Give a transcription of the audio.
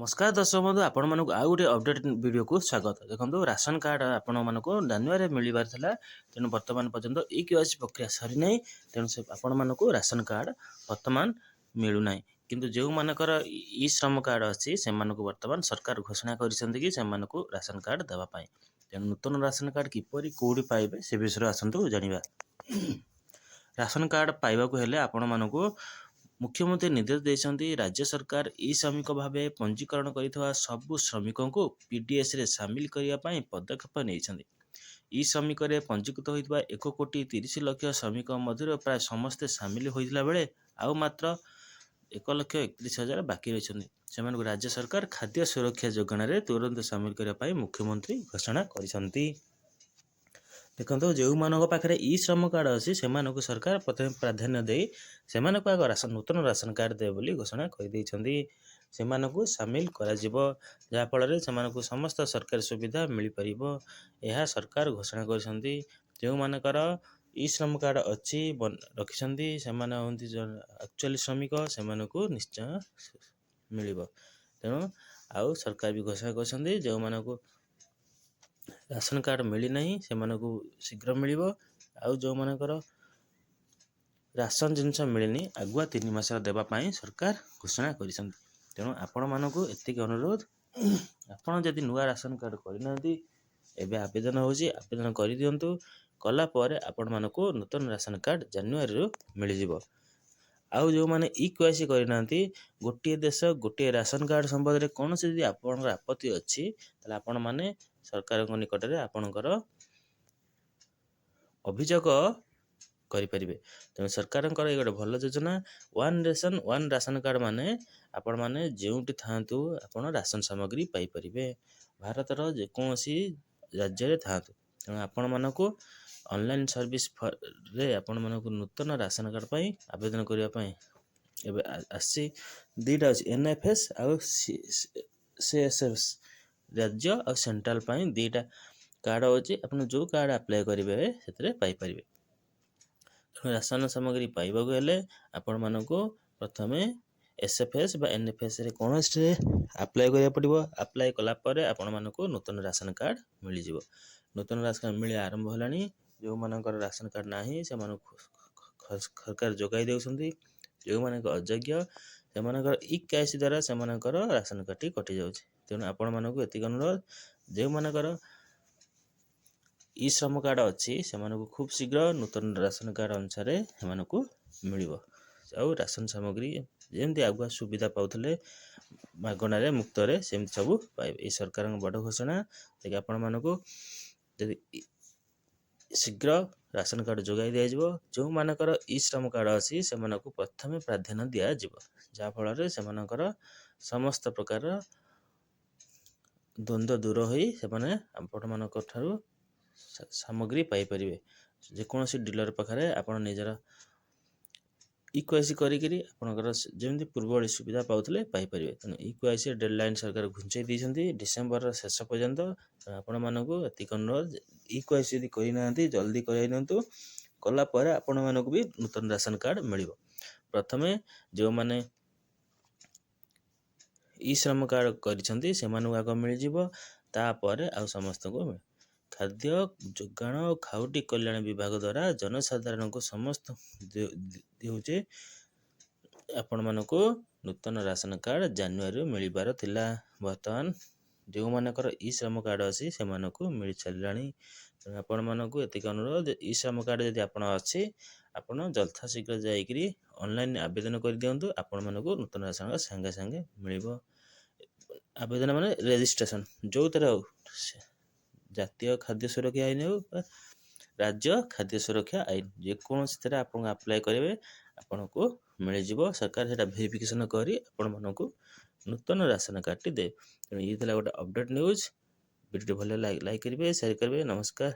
ନମସ୍କାର ଦର୍ଶକ ବନ୍ଧୁ, ଆପଣମାନଙ୍କୁ ଆଉ ଗୋଟିଏ ଅପଡେଟ୍ ଭିଡ଼ିଓକୁ ସ୍ୱାଗତ। ଦେଖନ୍ତୁ, ରାସନ କାର୍ଡ଼ ଆପଣମାନଙ୍କୁ ଜାନୁଆରୀରେ ମିଳିବାର ଥିଲା। ତେଣୁ ବର୍ତ୍ତମାନ ପର୍ଯ୍ୟନ୍ତ ଇ କେୱାଇସି ପ୍ରକ୍ରିୟା ସରିନାହିଁ। ତେଣୁ ସେ ଆପଣମାନଙ୍କୁ ରାସନ କାର୍ଡ଼ ବର୍ତ୍ତମାନ ମିଳୁନାହିଁ। କିନ୍ତୁ ଯେଉଁମାନଙ୍କର ଇ ଶ୍ରମ କାର୍ଡ଼ ଅଛି, ସେମାନଙ୍କୁ ବର୍ତ୍ତମାନ ସରକାର ଘୋଷଣା କରିଛନ୍ତି କି ସେମାନଙ୍କୁ ରାସନ କାର୍ଡ଼ ଦେବା ପାଇଁ। ତେଣୁ ନୂତନ ରାସନ କାର୍ଡ଼ କିପରି, କେଉଁଠି ପାଇବେ, ସେ ବିଷୟରେ ଆସନ୍ତୁ ଜାଣିବା। ରାସନ କାର୍ଡ଼ ପାଇବାକୁ ହେଲେ ଆପଣମାନଙ୍କୁ ମୁଖ୍ୟମନ୍ତ୍ରୀ ନିର୍ଦ୍ଦେଶ ଦେଇଛନ୍ତି। ରାଜ୍ୟ ସରକାର ଇ ଶ୍ରମିକ ଭାବେ ପଞ୍ଜୀକରଣ କରିଥିବା ସବୁ ଶ୍ରମିକଙ୍କୁ ପିଡିଏସ୍ରେ ସାମିଲ କରିବା ପାଇଁ ପଦକ୍ଷେପ ନେଇଛନ୍ତି। ଇ ଶ୍ରମିକରେ ପଞ୍ଜୀକୃତ ହୋଇଥିବା 1 କୋଟି 30 ଲକ୍ଷ ଶ୍ରମିକ ମଧ୍ୟରୁ ପ୍ରାୟ ସମସ୍ତେ ସାମିଲ ହୋଇଥିଲା ବେଳେ ଆଉ ମାତ୍ର 1,31,000 ବାକି ରହିଛନ୍ତି। ସେମାନଙ୍କୁ ରାଜ୍ୟ ସରକାର ଖାଦ୍ୟ ସୁରକ୍ଷା ଯୋଗାଣରେ ତୁରନ୍ତ ସାମିଲ କରିବା ପାଇଁ ମୁଖ୍ୟମନ୍ତ୍ରୀ ଘୋଷଣା କରିଛନ୍ତି। ଦେଖନ୍ତୁ, ଯେଉଁମାନଙ୍କ ପାଖରେ ଇ ଶ୍ରମ କାର୍ଡ଼ ଅଛି, ସେମାନଙ୍କୁ ସରକାର ପ୍ରଥମେ ପ୍ରାଧାନ୍ୟ ଦେଇ ସେମାନଙ୍କୁ ଆଗ ନୂତନ ରାସନ କାର୍ଡ଼ ଦେବେ ବୋଲି ଘୋଷଣା କରିଦେଇଛନ୍ତି। ସେମାନଙ୍କୁ ସାମିଲ କରାଯିବ, ଯାହାଫଳରେ ସେମାନଙ୍କୁ ସମସ୍ତ ସରକାରୀ ସୁବିଧା ମିଳିପାରିବ। ଏହା ସରକାର ଘୋଷଣା କରିଛନ୍ତି। ଯେଉଁମାନଙ୍କର ଇ ଶ୍ରମ କାର୍ଡ଼ ଅଛି, ରଖିଛନ୍ତି, ସେମାନେ ହୁଅନ୍ତି ଆକ୍ଚୁଆଲି ଶ୍ରମିକ, ସେମାନଙ୍କୁ ନିଶ୍ଚୟ ମିଳିବ। ତେଣୁ ଆଉ ସରକାର ବି ଘୋଷଣା କରିଛନ୍ତି, ଯେଉଁମାନଙ୍କୁ ରାସନ କାର୍ଡ଼ ମିଳିନାହିଁ, ସେମାନଙ୍କୁ ଶୀଘ୍ର ମିଳିବ। ଆଉ ଯେଉଁମାନଙ୍କର ରାସନ ଜିନିଷ ମିଳିନି, ଆଗୁଆ 3 ମାସର ଦେବା ପାଇଁ ସରକାର ଘୋଷଣା କରିଛନ୍ତି। ତେଣୁ ଆପଣମାନଙ୍କୁ ଏତିକି ଅନୁରୋଧ, ଆପଣ ଯଦି ନୂଆ ରାସନ କାର୍ଡ଼ କରିନାହାନ୍ତି, ଏବେ ଆବେଦନ ହେଉଛି, ଆବେଦନ କରିଦିଅନ୍ତୁ। କଲା ପରେ ଆପଣମାନଙ୍କୁ ନୂତନ ରାସନ କାର୍ଡ଼ ଜାନୁଆରୀରୁ ମିଳିଯିବ। ଆଉ ଯେଉଁମାନେ ଇ କେୱାଇସି କରିନାହାନ୍ତି, ଗୋଟିଏ ଦେଶ ଗୋଟିଏ ରାସନ କାର୍ଡ଼ ସମ୍ବନ୍ଧରେ କୌଣସି ଯଦି ଆପଣଙ୍କର ଆପତ୍ତି ଅଛି, ତାହେଲେ ଆପଣମାନେ ସରକାରଙ୍କ ନିକଟରେ ଆପଣଙ୍କର ଅଭିଯୋଗ କରିପାରିବେ। ତେଣୁ ସରକାରଙ୍କର ଏ ଗୋଟେ ଭଲ ଯୋଜନା, One Nation One Ration Card, ମାନେ ଆପଣମାନେ ଯେଉଁଠି ଥାଆନ୍ତୁ, ଆପଣ ରାସନ ସାମଗ୍ରୀ ପାଇପାରିବେ, ଭାରତର ଯେକୌଣସି ରାଜ୍ୟରେ ଥାଆନ୍ତୁ। ତେଣୁ ଆପଣମାନଙ୍କୁ ଅନଲାଇନ୍ ସର୍ଭିସରେ ଆପଣମାନଙ୍କୁ ନୂତନ ରାସନ କାର୍ଡ଼ ପାଇଁ ଆବେଦନ କରିବା ପାଇଁ ଏବେ ଆସିଛି। ଦୁଇଟା ଅଛି, ଏନ୍ ଏଫ୍ ଏସ୍ ଆଉ ସି ଏସ୍ ଏସ୍। ରାଜ୍ୟ ଆଉ ସେଣ୍ଟ୍ରାଲ ପାଇଁ ଦୁଇଟା କାର୍ଡ଼ ଅଛି। ଆପଣ ଯେଉଁ କାର୍ଡ଼ ଆପ୍ଲାଏ କରିବେ, ସେଥିରେ ପାଇପାରିବେ। ତେଣୁ ରାସନ ସାମଗ୍ରୀ ପାଇବାକୁ ହେଲେ ଆପଣମାନଙ୍କୁ ପ୍ରଥମେ ଏସ୍ ଏଫ୍ ଏସ୍ ବା ଏନ୍ ଏଫ୍ ଏସ୍ରେ କୌଣସିରେ ଆପ୍ଲାଏ କରିବାକୁ ପଡ଼ିବ। ଆପ୍ଲାଏ କଲା ପରେ ଆପଣମାନଙ୍କୁ ନୂତନ ରାସନ କାର୍ଡ଼ ମିଳିଯିବ। ନୂତନ ରାସନ କାର୍ଡ଼ ମିଳିବା ଆରମ୍ଭ ହେଲାଣି। ଯେଉଁମାନଙ୍କର ରାସନ କାର୍ଡ଼ ନାହିଁ, ସେମାନଙ୍କୁ ସରକାର ଯୋଗାଇ ଦେଉଛନ୍ତି। ଯେଉଁମାନଙ୍କ ଅଯୋଗ୍ୟ, ସେମାନଙ୍କର ଇ କେୱାଇସି ଦ୍ୱାରା ସେମାନଙ୍କର ରାସନ କାର୍ଡ଼ଟି କଟିଯାଉଛି। ତେଣୁ ଆପଣମାନଙ୍କୁ ଏତିକି ଅନୁରୋଧ, ଯେଉଁମାନଙ୍କର ଇ ଶ୍ରମ କାର୍ଡ଼ ଅଛି, ସେମାନଙ୍କୁ ଖୁବ୍ ଶୀଘ୍ର ନୂତନ ରାସନ କାର୍ଡ଼ ଅନୁସାରେ ସେମାନଙ୍କୁ ମିଳିବ। ଆଉ ରାସନ ସାମଗ୍ରୀ ଯେମିତି ଆଗୁଆ ସୁବିଧା ପାଉଥିଲେ ମାଗଣାରେ, ମୁକ୍ତରେ, ସେମିତି ସବୁ ପାଇବେ। ଏଇ ସରକାରଙ୍କ ବଡ଼ ଘୋଷଣା ଯେ ଆପଣମାନଙ୍କୁ ଯଦି ଶୀଘ୍ର ରାସନ କାର୍ଡ଼ ଯୋଗାଇ ଦିଆଯିବ। ଯେଉଁମାନଙ୍କର ଇ ଶ୍ରମ କାର୍ଡ଼ ଅଛି, ସେମାନଙ୍କୁ ପ୍ରଥମେ ପ୍ରାଧାନ୍ୟ ଦିଆଯିବ, ଯାହାଫଳରେ ସେମାନଙ୍କର ସମସ୍ତ ପ୍ରକାର ଦ୍ୱନ୍ଦ୍ୱ ଦୂର ହୋଇ ସେମାନେ ଆପଣମାନଙ୍କ ଠାରୁ ସାମଗ୍ରୀ ପାଇପାରିବେ। ଯେକୌଣସି ଡିଲର ପାଖରେ ଆପଣ ନିଜର ଇ କେୱାଇସି କରିକିରି ଆପଣଙ୍କର ଯେମିତି ପୂର୍ବ ଭଳି ସୁବିଧା ପାଉଥିଲେ, ପାଇପାରିବେ। ତେଣୁ ଇ କେୱାଇସି ଡେଡ଼ଲାଇନ୍ ସରକାର ଘୁଞ୍ଚେଇ ଦେଇଛନ୍ତି ଡିସେମ୍ବରର ଶେଷ ପର୍ଯ୍ୟନ୍ତ। ତେଣୁ ଆପଣମାନଙ୍କୁ ଏତିକି ଅନୁରୋଧ, ଇ କେୱାଇସି ଯଦି କରିନାହାନ୍ତି, ଜଲ୍ଦି କରାଇ ନିଅନ୍ତୁ। କଲା ପରେ ଆପଣମାନଙ୍କୁ ବି ନୂତନ ରାସନ କାର୍ଡ଼ ମିଳିବ। ପ୍ରଥମେ ଯେଉଁମାନେ ଇ ଶ୍ରମ କାର୍ଡ଼ କରିଛନ୍ତି, ସେମାନଙ୍କୁ ଆଗ ମିଳିଯିବ, ତାପରେ ଆଉ ସମସ୍ତଙ୍କୁ ମିଳିବ। ଖାଦ୍ୟ ଯୋଗାଣ ଓ ଖାଉଟି କଲ୍ୟାଣ ବିଭାଗ ଦ୍ୱାରା ଜନସାଧାରଣଙ୍କୁ ସମସ୍ତ ଦେଉଛି। ଆପଣମାନଙ୍କୁ ନୂତନ ରାସନ କାର୍ଡ଼ ଜାନୁଆରୀରୁ ମିଳିବାର ଥିଲା। ବର୍ତ୍ତମାନ ଯେଉଁମାନଙ୍କର ଇ ଶ୍ରମ କାର୍ଡ଼ ଅଛି, ସେମାନଙ୍କୁ ମିଳିସାରିଲାଣି। ତେଣୁ ଆପଣମାନଙ୍କୁ ଏତିକି ଅନୁରୋଧ, ଇ ଶ୍ରମ କାର୍ଡ଼ ଯଦି ଆପଣ ଅଛି, ଆପଣ ଯଥାଶୀଘ୍ର ଯାଇକରି ଅନଲାଇନ୍ ଆବେଦନ କରିଦିଅନ୍ତୁ। ଆପଣମାନଙ୍କୁ ନୂତନ ରାସନ କାର୍ଡ଼ ସାଙ୍ଗେ ସାଙ୍ଗେ ମିଳିବ। ଆବେଦନ ମାନେ ରେଜିଷ୍ଟ୍ରେସନ, ଯେଉଁଥିରେ ହଉ, ଜାତୀୟ ଖାଦ୍ୟ ସୁରକ୍ଷା ଆଇନ ହେଉ ବା ରାଜ୍ୟ ଖାଦ୍ୟ ସୁରକ୍ଷା ଆଇନ, ଯେକୌଣସିଥିରେ ଆପଣ ଆପ୍ଲାଏ କରିବେ, ଆପଣଙ୍କୁ ମିଳିଯିବ। ସରକାର ସେଇଟା ଭେରିଫିକେସନ୍ କରି ଆପଣମାନଙ୍କୁ ନୂତନ ରାସନ କାର୍ଡ଼ଟି ଦେବେ। ତେଣୁ ଇଏ ଥିଲା ଗୋଟେ ଅପଡ଼େଟ୍ ନ୍ୟୁଜ୍। ଭିଡ଼ିଓଟି ଭଲ ଲାଇକ୍ କରିବେ, ସେୟାର କରିବେ। ନମସ୍କାର।